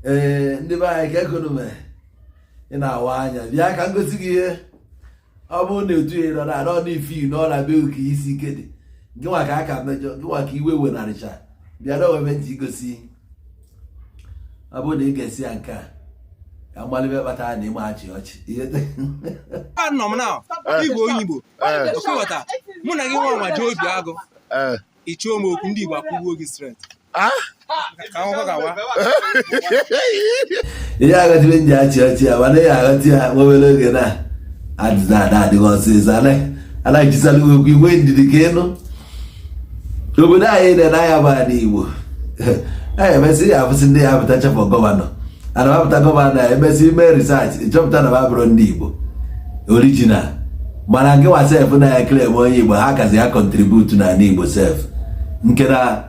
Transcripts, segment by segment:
Ee, ndị be anyị, ka unu mere ị na-awa anya bịa ka m gosi gị ihe. Ọ bụrụ na etu ị nọ na anọ n'ifi nọ na be ka isi ike dị gị nwa ka aka mejọ gị nwa ka iwe wenarịcha bịa na onwe ntị igosi. Ọ bụrụ na ị ga-esi ya nke a ka mmalite kpatara na ịma achị ọchị ihe. Anọ m na Igbo, onye Igbo okwughọta mụ na gị nwa nwa jee obi agụ ịchụọ m okwu, ndị Igbo akwụgbuo gị straight. Ka akwụkwọ gawa. Ihe aghọtire nji achị ọchị ya, mana ihe aghọtị ya nwa obere oge na adịza ada adịghị ọsịsọ anaghịchisala okwu igwe ndidi ka ịnụ. Obodo anyị dị n'anya bụ ala Igbo. Anyị emesị ya afụsị ndị ya apụta chefọ governor, ana apụta governor, emesị ime research, ịchọpụta na ha bụrụ ndị Igbo original. Mana nke nwa sef na ya claim onye Igbo, ha kazi ya contribute na ala Igbo sef, nke na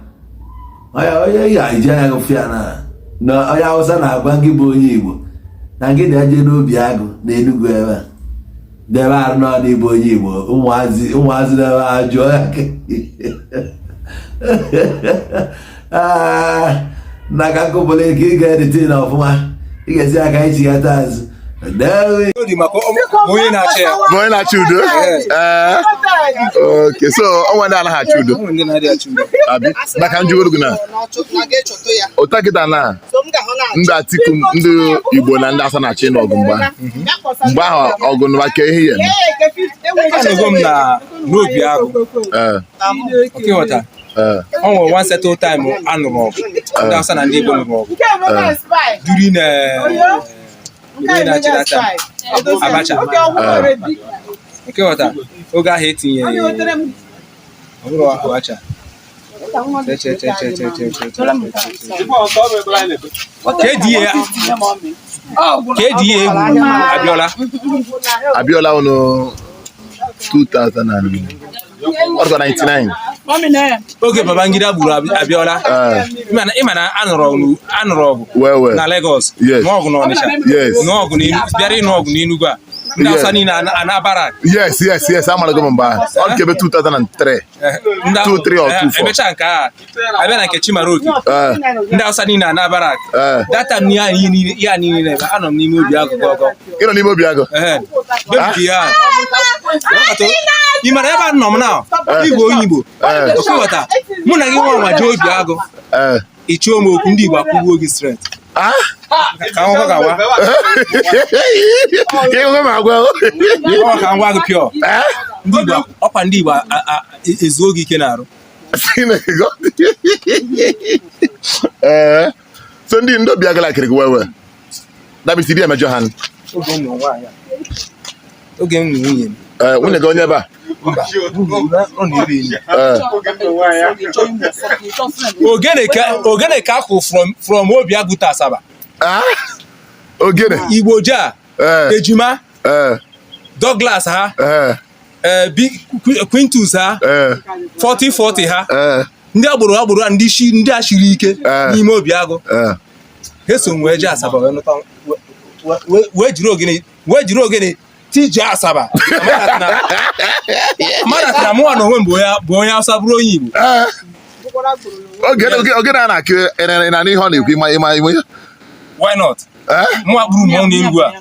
onye ya eji anya gụfụ ya na onye Hausa na-agwa gị bụ onye Igbo na gị na-eje n'obi agụ na Enugu ebe a debe arụ n'ọnụ Igbo, onye Igbo, ụmụazị ụmụazị na-ebe a jụọ ya na ka nkụpụrụ ike ị ga-edite na ọfụma, ị ga-esi aka ichighata azụ. Onye na-achị ya. Ma onye na-achị udo. Ee, okay, so onwe ndị anaghị achị udo. Ụmụ ndị na-adịghị achị udo. Abi maka njụgoro gị na ụta kịta na ndị Atiku, ndị Igbo na ndị Asa na-achị n'ọgụ mgbe mgbe ahụ ọgụ nụba ka ihe ya eme. Anọgo m na n'obi agụ. Oke ghọta. Ọ nwere one settle time anụrụ ọgụ, ndị Hausa na ndị Igbo nụrụ ọgụ during onye na-achị that time, Abacha. Oke ghọta, oge ahụ etinye ọ bụrụ Abacha. Che, che, che, che, che, che, che, che, che. Ka edi ihe egwu Abiola. Abiola unu 2000 and ọ dịkwa 99. Oge Babangida gburu Abiola, ịma na anụrụ ọgụ Well. na Lagos, nụọ ọgụ na Ọnịsha, nụọ ọgụ bịara ịnụ ọgụ n'Enugu a, ndị Hausa niile ana barak. Yes, amarago m mgbe ahụ, ọ dị ka ebe 2003. 2, 3 or 2, 4. Emechaa nke a, abịa na nke Chimaroke, ndị Hausa niile ana barak. That time ihe a niile na-eme, anọ m n'ime obi agụ gọgọ. Ị nọ n'ime obi agụ? Ehe, bebi ya. Ị mara ebe a nọ m na Igbo, onye Igbo okwughọta mụ na gị nwa nwa jee obi agụ ịchụọ m okwu, ndị Igbo akwụgbuo gị straight. Ka akwụkwọ gawa. Ihe m agwa. Ọ ka ngwa gị pịọ ndị Igbo, ọkwa ndị Igbo ezuo gị ike na-arụ. Chineke God. Ee, so ndị obi agụ lakịrị gị well well. That means ịdị emejọ ha. Oge m nụrụ nwaanyị a, oge m nụ nwunye m. Ee, nwunye gị onye ebe a? Ọ na-eri enyi. Ogene ka akwụ from Obiagụ to Asaba. Ah? Ogene. Igbo ja. Ejima. Douglas ha. Quintus ha. 4040 ha. Ndị agboro agboro a, ndị shi ndị a shiri ike n'ime Obiagụ. Ha so m wee jee Asaba wee nụta wee jiri ogene tije Asaba. Mmadụ na mụnwa na onwe m bụ onye Hausa, bụrụ onye Igbo. Ee. Ogene a na-akụ ị na n'ihe ọ na-ekwu, ịma ya? Why not? Ee? Mụnwa kpụrụ mmọnwụ n'Enugu a,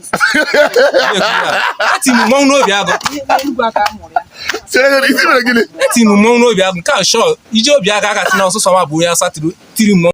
eti m mmọnwụ n'obi agụ. Chere, isi mere gịnị? Eti m mmọnwụ n'obi agụ nke a shọ ije obi agụ aka sị na ọsụsọ ma bụ onye Hausa tiri mmọnwụ.